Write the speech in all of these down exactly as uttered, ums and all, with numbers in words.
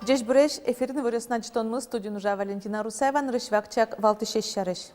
Ӟечбуресь! Эфирын «Иворъёс» но ӝытонмы, студиын ужа Валентина Русаева. Нырысь вакчияк валтӥсез сярысь.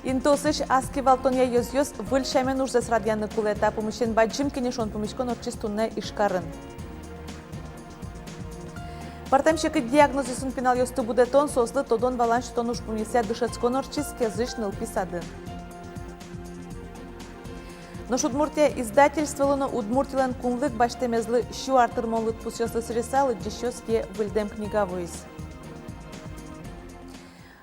Интыосысь ас кивалтонъя ёзъёс выль сямен ужзэс радъяны кулэ. Та пумысен бадӟым кенешон-пумиськон ортчиз туннэ Ижкарын. Пӧртэм секыт диагнозъёсын пиналъёсты будэтон, соослы тодон-валан сётон ужпумъёсъя дышетскон ортчиз Кезысь нылпи садын. «Нош Удмуртия» издательстволы но Удмуртилэн кунлык басьтэмезлы сю ар тырмон лыдпусъёслы сӥзьыса лыдӟисьёс кие выльдэм книга вуиз.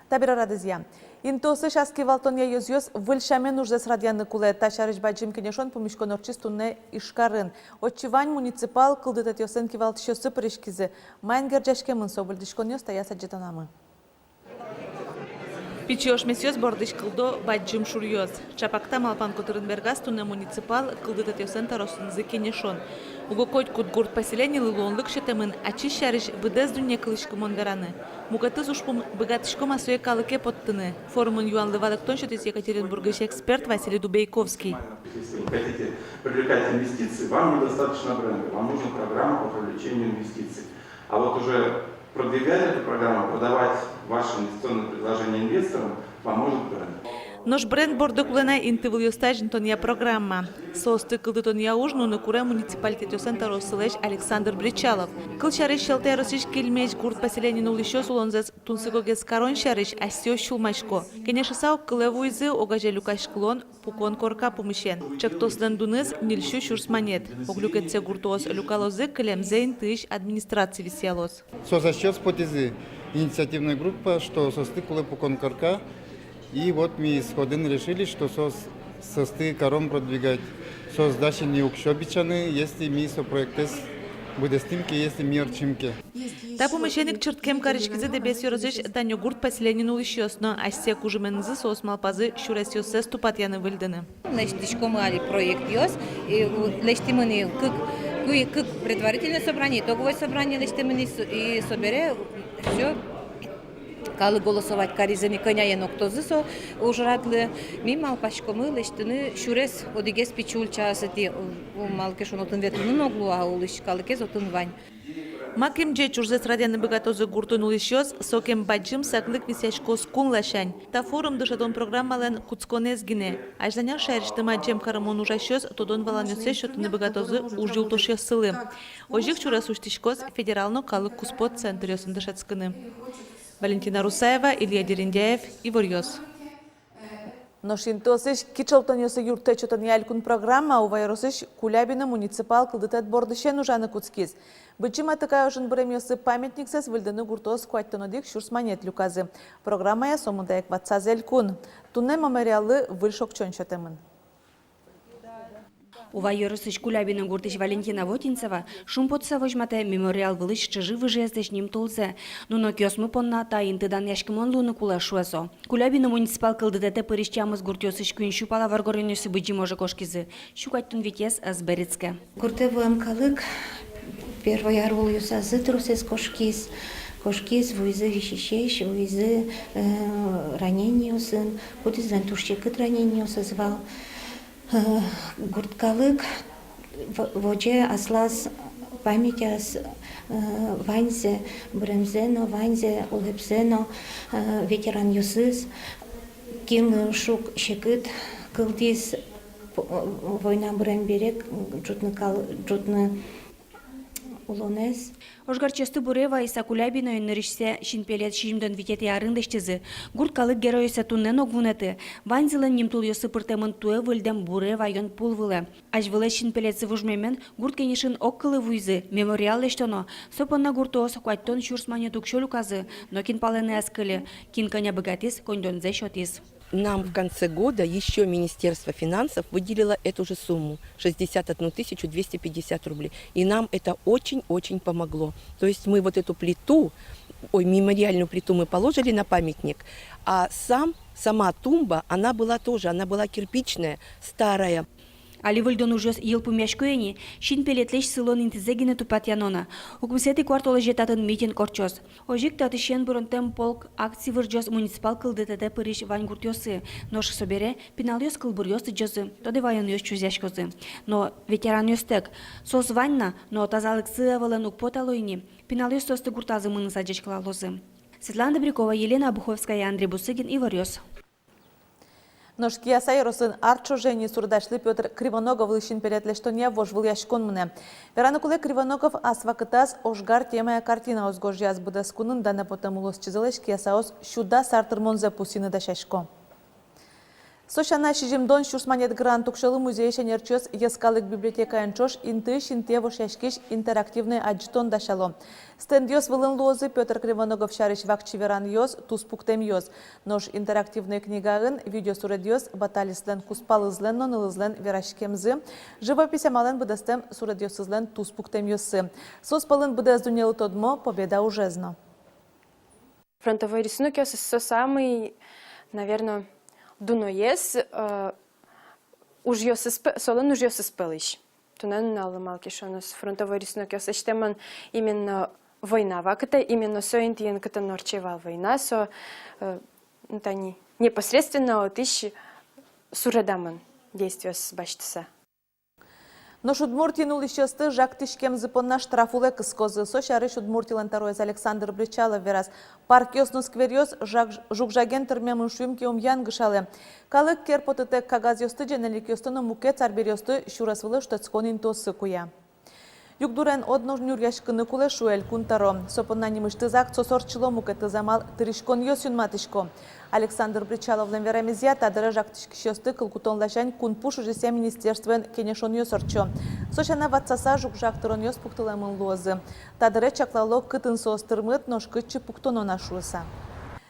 Табере радызъя. Интыосысь ас кивалтонъя ёзъёс выль сямен ужзэс радъяны кулэ. Та сярысь бадӟым кенешон-пумиськон ортчиз туннэ Ижкарын. Отчы вань муниципал кылдытэтъёслэн кивалтӥсьёссы пыриськизы. Маин герӟаськемын со выльдӥськонъёс, таяз адӟытонамы. Пичи ошмесъёс бордысь кылдо бадӟым шуръёс. Чапак та малпан котырын бергаз туннэ муниципал кылдытэтъёслэн тӧросынызы кенешон. Уго котькуд гурт-поселенилы луонлык сётэмын ачиз сярысь быдэс дунне кылӥськымон вераны. Мукетыз ужпум — быгатӥськом-а сое калыке поттыны. Форумын юанлы валэктон сётӥз Екатеринбургысь эксперт Василий Дубейковский. Если вы хотите привлекать инвестиции, вам недостаточно бренда, вам нужна программа по привлечению инвестиций. А вот уже продвигать эту программу, продавать ваше инвестиционное предложение инвесторам поможет бренд. Нош бренд борды кулэ на интывылъёсты азинтонъя программа. Соосты кылдытонъя уж нуыны куре муниципалитетъёслэн тӧросылэсь Александр Бречалов. Кылсярысь, Ялта ёросысь Кильмезь гурт-поселениын улӥсьёс улонзэс тунсыкогес карон сярысь асьсэос сюлмасько. Кенешыса огкылэ вуизы огазе люкаськылон пукон корка пумысен. Чектослэн дуныз — ньыль сю сюрс манет. Ог люкетсэ гуртоос люкалозы, кылемзэ интыысь администраци висъялоз. Соос асьсэос потӥзы инициативной группа, что соосты кулэ пукон корка. И вот ми сходын решили, что соос, соосты каром продвигать. Соос дась ини уксё бичаны, если ми со проектэз быдэстӥм ке, если ми ортчим ке. Та пумысен ик чырткем кариськизы Дэбес ёросысь Танёгурт поселениын улӥсьёс но. Асьсэ кужыменызы соос малпазы сюресъёссэс тупатъяны-выльдыны. Лэсьтӥськомы али проектъёс, и, у, лэсьтӥмы ини кык, кык, кык предварительное собрание, итоговое собрание лэсьтӥмы ини, и со-, и собере всё, калык голосовать каризы ини, кӧняен октозы со ужрадлы. Ми малпаськомы лэсьтыны сюрес одӥгез пичи ульчаосэтӥ, у, у, малы ке шуоно, отын ветлыны но уг луы, а улӥсь калыкез отын вань. Макем ӟеч ужзэс радъяны быгатозы гуртын улӥсьёс, сокем бадӟым саклык висъяськоз кун ласянь. Та форум дышетон программалэн кутсконэз гинэ. Азьланяз шаерысьтымы адӟем карымон ужасьёс тодон-валанъёссэс сётыны быгатозы уж юлтошъёссылы. Озьы ик сюрес усьтӥськоз федерал но калык куспо центръёсын дышетскыны. Валентина Русаева, Илья Дерендяев, «Иворъёс». Нош интыосысь кичӧлтонъёслы юрттэт сётонъя элькун программа Ува ёросысь Кулябино муниципал кылдытэт бордысен ужаны кутскиз. Быдӟым Атыкай ожын быремъёслы памятниксэс выльдыны гуртоос куатьтон одӥг сюрс манет люказы. Программая сомында ик ватсаз элькун. Туннэ мемориаллы выль шокчон сётэмын. Ува ёросысь Кулябино гуртысь Валентина Вотинцева шумпотыса возьматэ мемориал вылысь чыжы-выжыезлэсь нимтулзэ. Нунокъёсмы понна та инты данъяськымон луыны кулэ, шуэ со. Кулябино муниципал кылдытэтэ пыриськемыз гуртъёсысь куинь сю пала воргоронъёссы Быдӟым оже кошкизы. Сю куатьтон витез ӧз берытске. Гуртэ вуэм калык первой ар улӥсьёсазы тросэз кошкиз. Кошкиз, вуизы висисесь, вуизы, э, ранениосын, кудӥзлэн туж секыт ранениосыз вал. Э, гурт калык в-, возе аслаз памятяз, э, ваньзэ быремзэ но, ваньзэ улэпзэ но, э, ветеранъёсыз, кинлы шуг-секыт кылдӥз, п-, э, война бырем бере ӝутны кал-, ӝутны улонэз. Ожгарчиосты буре вайыса, Кулябиноын нырысьсэ синпелет сизьымдон витетӥ арын лэсьтӥзы. Гурт калык геройёссэ туннэ но уг вунэты. Ваньзылэн нимтулъёссы пыртэмын туэ выльдэм буре вайон пул вылэ. Азьвылэз синпелетсы вужмемен гурт кенешын огкылы вуизы: мемориал лэсьтоно. Со понна гуртоос куатьтон сюрс манет уксё люказы. Нокин палэнэ ӧз кыльы. Кин кӧня быгатӥз, коньдонзэ сётӥз. Нам в конце года ещё Министерство финансов выделило эту же сумму, шестьдесят одну тысячу двести пятьдесят рублей. И нам это очень-очень помогло. То есть мы вот эту плиту, ой, мемориальную плиту мы положили на памятник, а сам, сама тумба, она была тоже, она была кирпичная, старая. Али выльдон ужъёс йылпумъясько ини, синпелетлэсь сылон интызэ гинэ тупатъяно на. Укмысэтӥ куартолэзе татын митинг ортчоз. Озьы ик татысен быронтэм полк акци вырӟоз муниципал кылдытэтэ пырись вань гуртъёсы, нош собере пиналъёс кылбуръёс лыдӟозы, тодэ ваёнъёс чузъяськозы. Но ветеранъёстэк соос вань на, но тазалыксы ӧвӧлэн уг потало ини, пиналъёс соосты гуртазы мыныса ӟечкылалозы. Светлана Добрякова, Елена Обуховская, Андрей Бусыгин, «Иворъёс». Нош Кияса ёросын ар ӵоже ини суредасьлы Пётр Кривоноговлы синпелет лэсьтонъя вожвылъяськон мынэ. Вераны кулэ, Кривоногов ас вакытаз ожгар темая картинаос гожъяз. Быдэс кунын данэ потэм улосчизылэсь Киясаос сю дас ар тырмонзэ пусйыны дасясько. Со сяна, сизьымдон сюрс манет грант уксёлы музейысь ӧнерчиос йӧскалык библиотекаен ӵош интыысь интые вошъяськись интерактивной адӟытон дасяло. Стендъёс вылын луозы Пётр Кривоногов сярысь вакчи веранъёс, туспуктэмъёс. Нош интерактивной книгаын видеосуредъёс, баталистлэн кузпалызлэн но нылызлэн вераськемзы, живопись амалэн быдэстэм суредъёсызлэн туспуктэмъёссы. Соос пӧлын быдэс дуннелы тодмо «Победа» ужез но. Фронтовой рисунокъёс со самый, наверно, дуноез, э, ужъёсыз пӧ-, солэн ужъёсыз пӧлысь. Туннэ нуналлы, малы ке шуоно, со фронтовой рисунокъёс лэсьтэмын именно война вакытэ, именно со интыын, кытын ортче вал война, со, э, ну, тани непосредственно отысь суредамын действиос басьтыса. Нош Удмуртиын улӥсьёсты жагтӥськемзы понна штраф улэ кыскозы. Со сярысь Удмуртилэн тӧроез Александр Бречалов вераз. Паркъёс но скверъёс жаг-, жуг-жаген тырмемын шуим ке, ум янгышалэ. Калык кер потытэк кагазъёсты, ӟенеликъёсты но мукет арбериосты сюрес вылэ шутэтскон интыосы куя. Югдурен одно нюръяськыны кулэ, шуэ Элькун тӧро. Со понна нимысьтыз акциос ортчыло, мукетыз амал — тыриськонъёс юнматӥсько. Александр Бречаловлэн верамезъя, та дыре жагтӥськисьёсты кыл кутон ласянь кун пуш ужъёсъя министерствоен кенешонъёс ортчо. Со сяна, ватсаса жуг-жаг тыронъёс пуктылэмын луозы. Та дыре чаклало, кытын соос тырмыт, нош кытчы пуктоно на шуыса.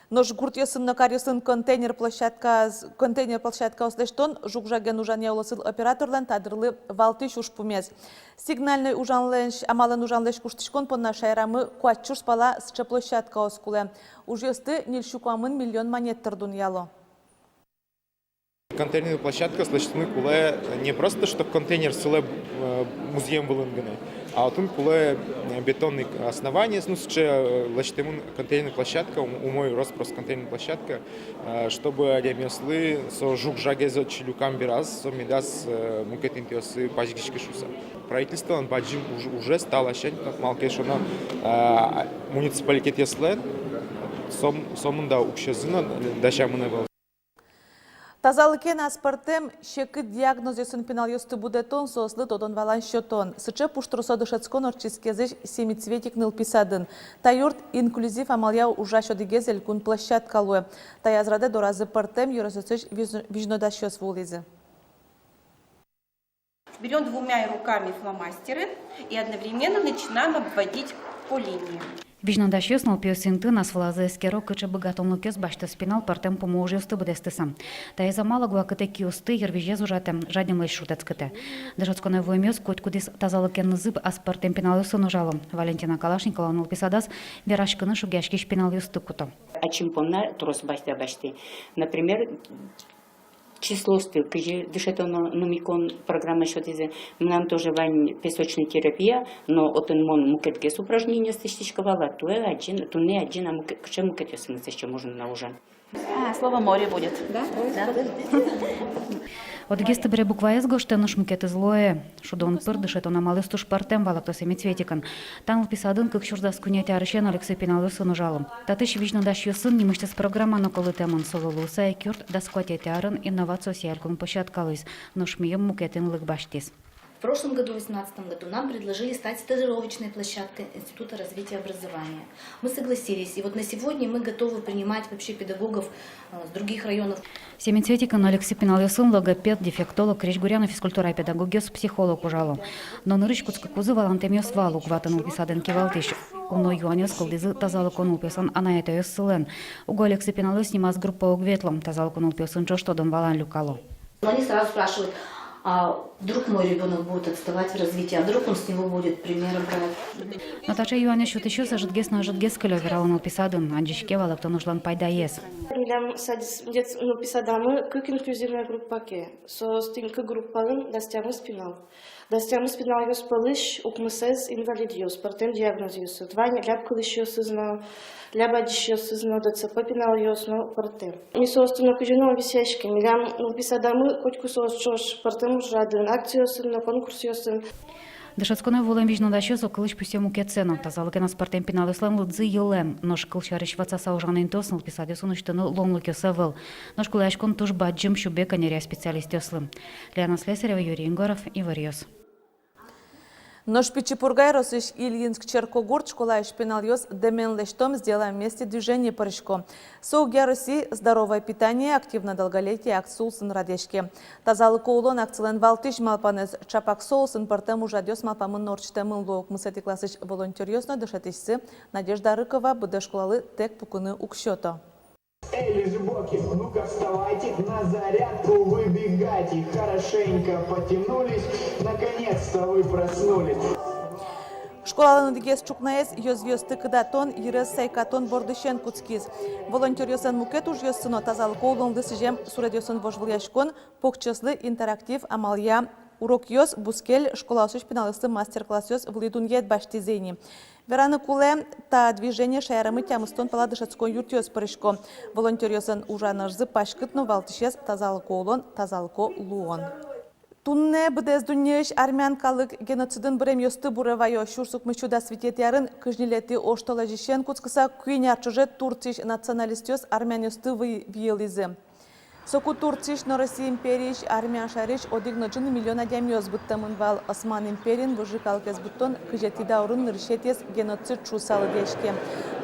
Нош гуртъёсын но каръёсын контейнер площадкаос, контейнер площадкаос лэсьтон — жуг-жаген ужанъя улосвыл операторлэн та дырлы валтӥсь ужпумез. Сигнальной ужанлэсь, амалэн ужанлэсь куштӥськон понна шаерамы куать сюрс пала сыӵе площадкаос кулэ. Ужъёсты ньыль сю куамын миллион манет тыр дунъяло. Контейнерной площадкаос лэсьтыны кулэ не просто, что контейнер сылэ, э, музъем вылын гинэ, а отын кулэ, э, бетонный основание, ну, сыӵе, э, лэсьтэмын контейнерной площадка, ум-, умой рос-прос контейнерной площадка, э, чтобы адямиослы со жуг-жагез отчы люкам бераз, со медаз, э, мукет интыосы пазьгиськы шуыса. Правительстволэн бадӟым уж-, ужез та ласянь, малы ке шуоно, э, муниципалитетъёслэн сом-, сомында уксёзы но дасямын ӧвӧл. Тазалыкен аспӧртэм секыт диагнозъёсын пиналъёсты будэтон, соослы тодон-валан сётон — сыӵе пуштросо дышетскон ортчиз Кезысь «Семицветик» нылпи садын. Та юрт инклюзив амалъя ужась одӥгез элькун площадка луэ. Таяз радэ доразы пӧртэм ёросъёсысь визь-, визьнодасьёс вуылӥзы. Берём двумя руками фломастеры и одновременно начинаем обводить по линии. Визьнодасьёс нылпиос интыын ас вылазы эскеро, кыӵе быгатонлыкъёс басьтоз пинал пӧртэм пумо ужъёсты быдэстыса. Таиз амал ог вакытэ киосты, йырвизез ужатэ, жадемлэсь шутэтскытэ. Дышетсконэ вуэмъёс котькудӥз тазалыкенызы аспӧртэм пиналъёсын ужало. Валентина Калашникова нылпи садаз вераськыны шугъяськись пиналъёсты куто. Ачим понна трос басьтэ, басьтэ. Например, числоосты кызьы дышетоно, нумиськон программа сётӥзы. Мынам тоже вань песочной терапия, но отын мон мукетгес упражнениос лэсьтӥсько вал, а туэ адӟи, туннэ адӟи на мукет, кыӵе мукетъёсыныз ещё можно на ужан. А, слово «море» будет. Да? Да. Одӥгез табере букваез гожтэ, нош мукетыз луэ. Шудон пыр дышетон амалъёс туж пӧртэм, валэкто «Семицветикын». Та нылпи садын кык сюрс дас куинетӥ арысен Алексей пиналъёсын ужало. Татысь визьнодасьёсын нимысьтыз программа но кылдытэмын. Солы луыса ик юрт дас куатетӥ арын инновациосъя элькун площадка луиз, нош миым мукет инлык басьтӥз. В прошлом году, в восемнадцатом году, нам предложили стать стажировочной площадкой Института развития образования. Мы согласились, и вот на сегодня мы готовы принимать вообще педагогов, э, с других районов. «Семицветикын» Алексей пиналъёсын логопед, дефектолог, крезьгуръя но физкультурая педагогъёс, психолог ужало. Но нырысь кутскыкузы валантэмъёс вал, уг ваты нылпи садын кивалтӥсь. Уно юанъёс кылдӥзы тазалыко нылпиослэн анай-атайёссылэн. Уго Алексей пиналъёс нимаз группае уг ветло, тазалыко нылпиосын ӵош тодон-валан люкало. Но они сразу спрашивают: А вдруг мой ребёнок будет отставать в развитии, а вдруг он с него будет пример брать? Но таӵе юанъёс сётӥсьёс ӧжытгес но ӧжытгес кылё, верало нылпи садын. Адӟиське вал эктон ужлэн пайдаез. Милям садис-, детс-, нылпи садамы кык инклюзивной группа ке. Соос тӥни кык группаын дас тямыс пинал. Дас тямыс пиналъёс пӧлысь укмысэз инвалидъёс, пӧртэм диагнозъёсыз. Вань ляб кылӥсьёсыз но, ляб адӟисьёсыз но, ДЦП пиналъёс но пӧртэм. Ми соосты но кызьы но висъяське, милям нылпи садамы котьку соос ӵош пӧртэм ужрадын, акциосын но, конкурсъёсын. Дышетсконэ вуылэм визьнодасьёс огкылысь пусъё мукетсэ но: тазалыкен аспӧртэм пиналъёслэн лыдзы йылэм. Нош кылсярысь ватсаса ужан интыос нылпи садъёсын усьтыны луонлыкъёс ӧвӧл. Нош кулэяськон туж бадӟым, сюбег ӧнеръя специалистъёслы. Лена Слесарева, Юрий Егоров, Иворъёс. Нош Пичи Пурга ёросысь Ильинск черкогурт школаысь пиналъёс «Дэмен лэсьтом, сделаем вместе» движение пырисько. Со огъя Россиысь «Здоровое питание, активное долголетие» акци улсын радъяське. «Тазалыко улон» акцилэн валтӥсь малпанэз. Чапак со улсын пӧртэм ужрадъёс малпамын но ортчытэмын луо. Укмысэтӥ классысь волонтёръёс но дышетӥсьсы Надежда Рыкова быдэс школалы тэк пукыны уг сёто. Эй, лежебоки, ну-ка вставайте, на зарядку выбегайте. Хорошенько потянулись, наконец-то вы проснулись. Школалэн одӥгез ӵукнаез ёзвиосты кыдатон, йырез сайкатон бордысен кутскиз. Волонтёръёслэн мукет ужъёссы но тазалыко улонлы сӥзем суредъёсын вожвылъяськон, покчиослы интерактив амалъя урокъёс, бускель школаосысь пиналъёслы мастер-классъёс вылӥ дунъет басьтӥзы ини. Вераны кулэ, та движение шаерамы тямыстон пала дышетскон юртъёс пырисько. Волонтёръёслэн ужан ӧжзы паськыт но валтӥсез — тазалыко улон, тазалыко луон. Туннэ быдэс дуннеысь армян калык геноцидын быремъёсты буре вайо. Сюрс укмыссю дас витетӥ арын кызь ньылетӥ оштолэзьысен кутскыса куинь ар ӵоже Турциысь националистъёс армянъёсты вый-, виылӥзы. Соку Турциысь но Россия империысь армян шаерысь одӥг но ӝыны миллион адямиос быдтэмын вал. Осман империын выжы калыкез быдтон кызетӥ даурын нырысетӥез геноцид шуыса лыдъяське.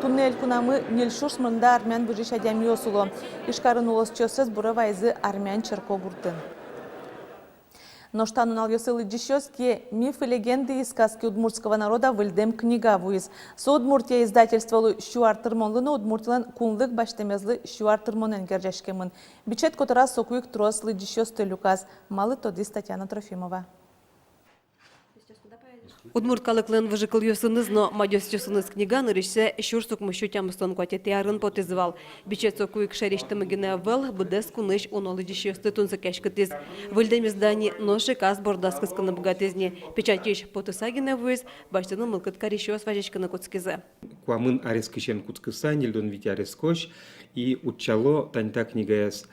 Туннэ элькунамы ньыль сюрс мында армян выжись адямиос уло. Ижкарын улосчиоссэс буре вайизы армян черкогуртын. Нош та нуналъёсы лыдӟисьёс кие «Мифы, легенды и сказки удмуртского народа» выльдэм книга вуиз. Со «Удмуртия» издательстволы сю ар тырмонлы но Удмуртилэн кунлык басьтэмезлы сю ар тырмонэн герӟаськемын. Бичет котыраз соку ик трос лыдӟисьёсты люказ. Малы, тодӥз Татьяна Трофимова. Удмурт калыклэн выжыкылъёсыныз но мадёсъёсыныз книга нырысьсэ сюрс укмыссю тямыстон куатетӥ арын потӥз вал. Бичет соку ик шаерысьтымы гинэ ӧвӧл, быдэс кунысь уно лыдӟисьёсты тунсыкъяськытӥз. Выльдэм издание нош ик ас бордаз кыскыны быгатӥз ни. Печатьысь потыса гинэ вуиз, басьтыны мылкыд карисьёс вазиськыны кутскизы. Куамын арескысен кутскыса, ньыльдон вить арескозь, и утчало тани та книгаяз.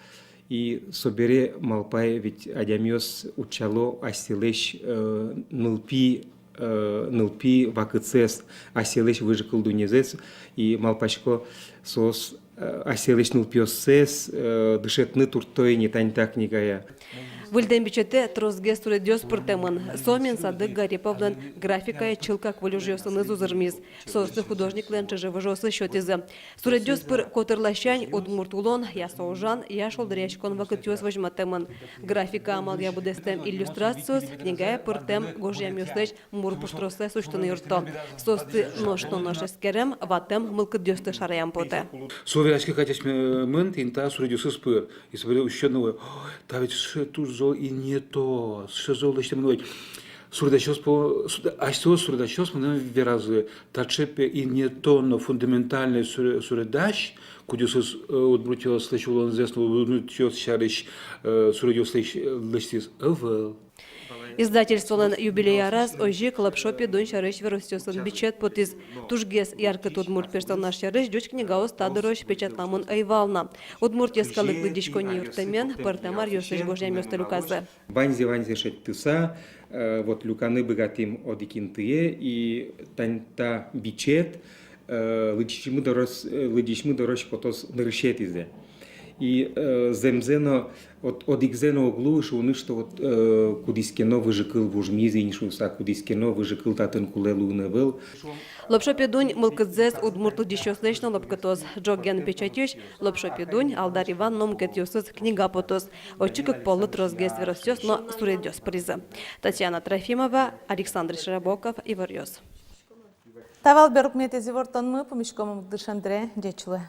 И собере, малпай, ведь адямиос утчало асьсэлэсь, э, нылпи, э, нылпи вакытсэс, асьсэлэсь выжыкыл дуннезэс, и малпасько, соос, э, асьсэлэсь нылпиоссэс, э, дышетыны туртто ини тани та книгая. Выльдэм бичетэ тросгес суредъёс пыртэмын. Сомин Садык Гариповлэн графикая чылкак выль ужъёсыныз узырмиз. Соосты художниклэн чыжы-выжыосыз сётӥзы. Суредъёс пыр котырласянь удмурт улон, я со ужан, я шулдыръяськон вакытъёс возьматэмын. Графика амалъя быдэстэм иллюстрациос книгае пыртэм гожъямъёслэсь мур пуштросэз усьтыны юртто. Соосты нош но нош эскерем, ватэм мылкыдъёсты шараям потэ. Со вераське кадь асьмемын тӥни та суредъёсыз пыр. И собере усьтоно: ой, та ведь сыӵе туж зол инъето, сыӵе зол лэсьтэмын, ой. Суредасьёс по-, суд-, асьсэос суредасьёс мыным веразы: таӵе, пе, инъето но фундаментальной суре-, суредась, кудӥзэ, э, удмуртъёслэсь улонзэс но удмуртъёс сярысь, э, суредъёслэсь, э, лэсьтӥз, ӧвӧл. Издательстволэн юбилей араз озьы ик Лопшо Педунь сярысь веросъёсын бичет потӥз. Тужгес яркыт удмурт персонаж сярысь ӟуч книгаос та дырозь печатламын ӧй вал на. Удмурт йӧскалык лыдӟиськонни юрттэмен пӧртэм аръёсысь гожъямъёсты люказы. Ваньзэ-ваньзэ шедьтыса, э, вот люканы быгатӥм одӥг интые, и тани та бичет, э, лыдӟисьмы дорозь, э, лыдӟисьмы дорозь потоз нырысетӥзэ. И, э, зэмзэ но, вот, одӥгзэ но уг луы шуыны, что вот, э, кудӥз ке но выжыкыл вужмиз ини шуыса, кудӥз ке но выжыкыл татын кулэ луыны ӧвӧл. Лопшо Педунь мылкыдзэс удмурт лыдӟисьёслэсь но лӧпкытоз. Ӝоген печатьысь Лопшо Педунь, Алдар Иван но мукетъёсыз книга потоз. Отчы кык поллы тросгес веросъёс но суредъёс пыризы. Татьяна Трофимова, Александр Широбоков, Иворъёс. Та вал берпуметӥез ивортонмы, пумиськом ик дышем дыре, ӟеч улэ.